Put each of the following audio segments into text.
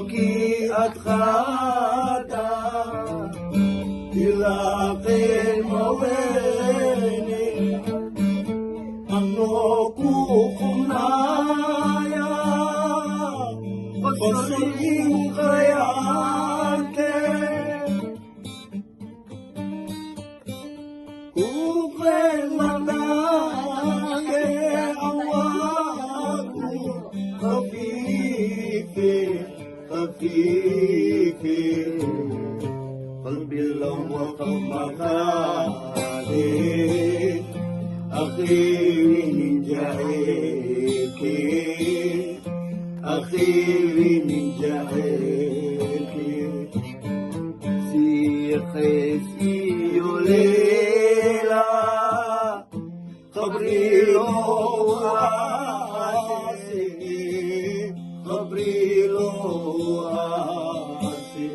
Kolkii aad qaada ilaa qiimo weyne, anoo ku qumnaaya qosol igu qayaante, ku qeylmadhaanke awaaku khafiife khafiife, qalbi lawaqaf maqaade, akhiwin jacaylke, akhiwin jacaylke, sii qays iyo leela qabri loo aase, qabri loo aase,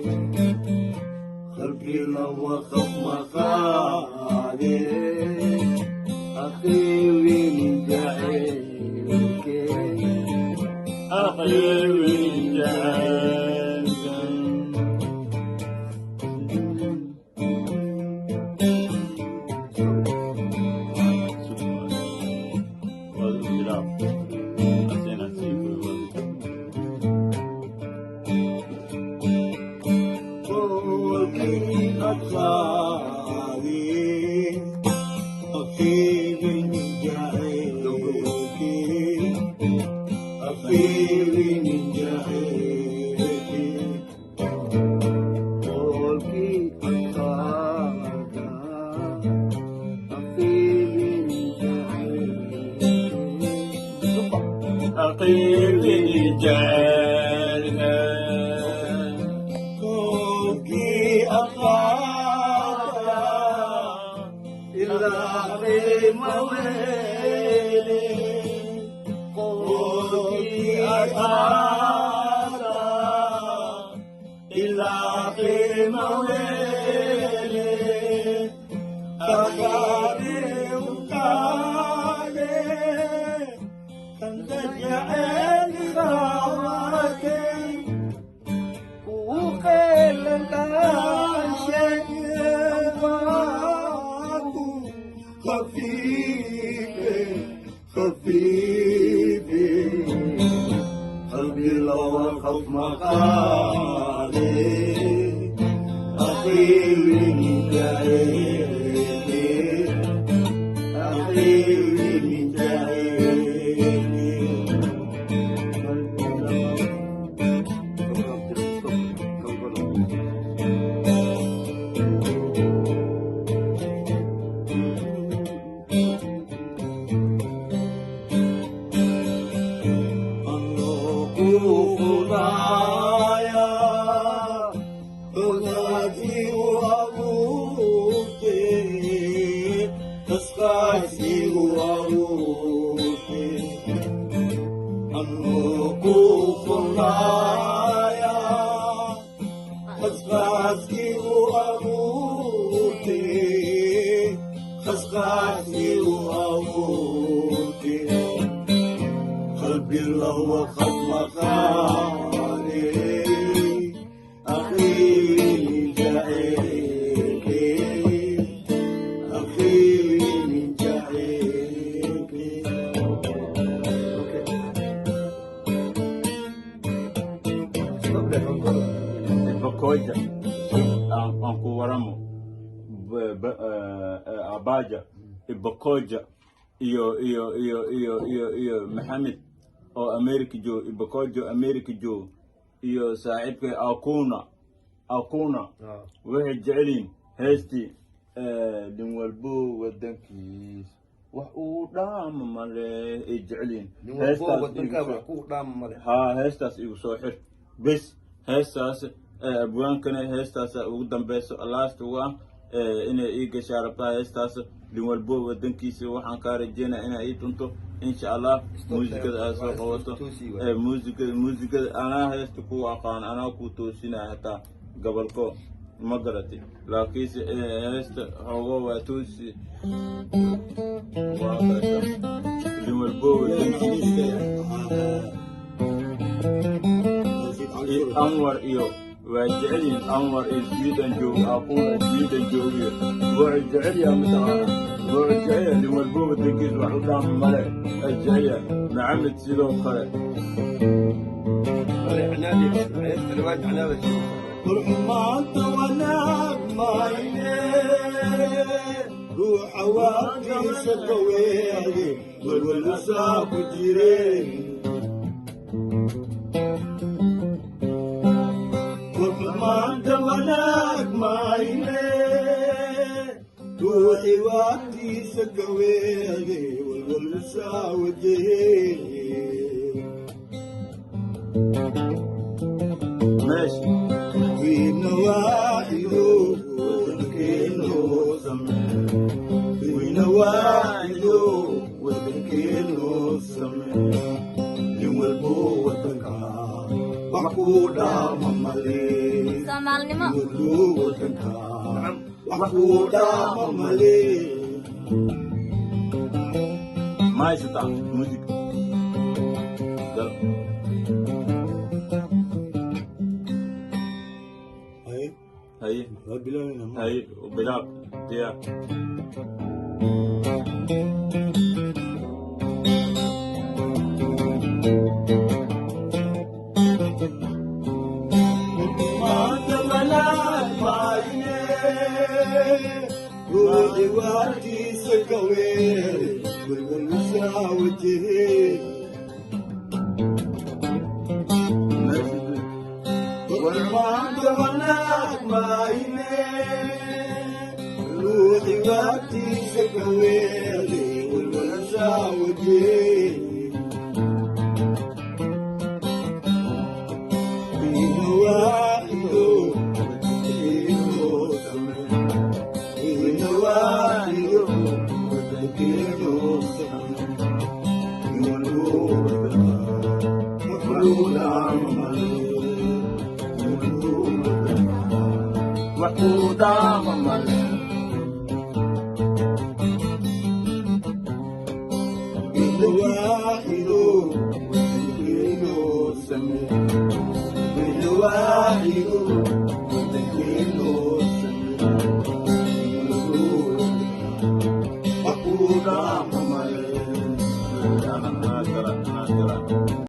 qalbi lawaqaf maqaade, akhiwin jacaylke, akhiwin jacaylka. Bilaab. Asena sii kulwada. Kolkii aad qaade akhiwin jacaylke, akhiwin jacaylke, kolkii aad qaada akhiwin jacaylke. Akhiwin jacaylka. Kolkii aad qaada ilaa qiimo weyne, kolkii aad qaada ilaa qiimo weyne, qaqaade uqaade kanda jecel qaawatay ku qeelandaansheewaku khafiife khafiife, qalbi lawaqaf maqaade, akhiwin jacaylke, akhiwin jacaylke. Anoo ku qunaya ogaad igu abuurtay, qasqaas igu abuurtay, anoo ku qunaya qasqaas igu abuurtay, qasqaas igu abuurtay, qalbi lawaqaf maqaale, akhiwin jacaylke, akhiwin jacaylke. Okay. Stop there. Bakoja aan ku waramo Abaja Ibakoja iyo Maxamed oo America joogo, Ibakoja America joogo, iyo saaxiibkay Akuna waxay jecelyihin heestii "Nin walbo wadankiis wax uu dhaama male" ay jecelyihin. Nin walbo Heestaas igu wadankaa soo wax ku dhaama male. Haa, heestaas igu soo xir bes. Heestaas abwaankana heestaas ugu dambeyso, last ugu ah inay ii gashaa rabtaa heestaas "Nin walbo wadankiisa". Waxaan kaa rajeynaya inaa ii tunto, insha Allah. Stop. Muusikada aad soo Waa qabato. toosi waay. Muusikada anaa heesta ku aqaan, anaa ku toosinaya hataa gobolko, ma garatay? Laakiinse heesta xoogo waa toosi, waa kaasa "Nin walbo wadankiisa". iyo Anwar iyo waa jecel yihiin. Anwar iyo Sweden joogo, aquuna Sweden joogiyo wuxuu jecel yahay, mataqaana, wuxuu jecel yahay nin walbo wadankiisa wax u dhaama male ay jecel yahay. Maxamed sidoo kale. Canaadi. Qurxumaanta wanaag mayne, ruuxa waagtiisa kaweade walwalusaa ku jireen. Qurxumaanta wanaag mayne, ruuxi waagtiisa kaweade walwalusaa wajahee. Meesha wiina waaxido wadankeeno samee, wiina waaxido wadankeeno samee, nin walbo wadanka wax kuu dhaama male. Soomaalinimo. Nin walbo wadanka wax kuu dhaama male. Ma haysataa music gal? Haye. Haye, bilaab, diyaar. Maanta wanaag mayne, ruuxi waartiisa kaweere walwalusaa wajahee. Meesha Maanta wanaag mayne, ruuxi waartiisa kaweere walwalusaa wajahee. Wiina waaxido wadankeeno samee, wiina waaxido wadankeeno samee, nin walbo wadanka wax kuu dhaama male, nin walbo wadanka wax kuu dhaama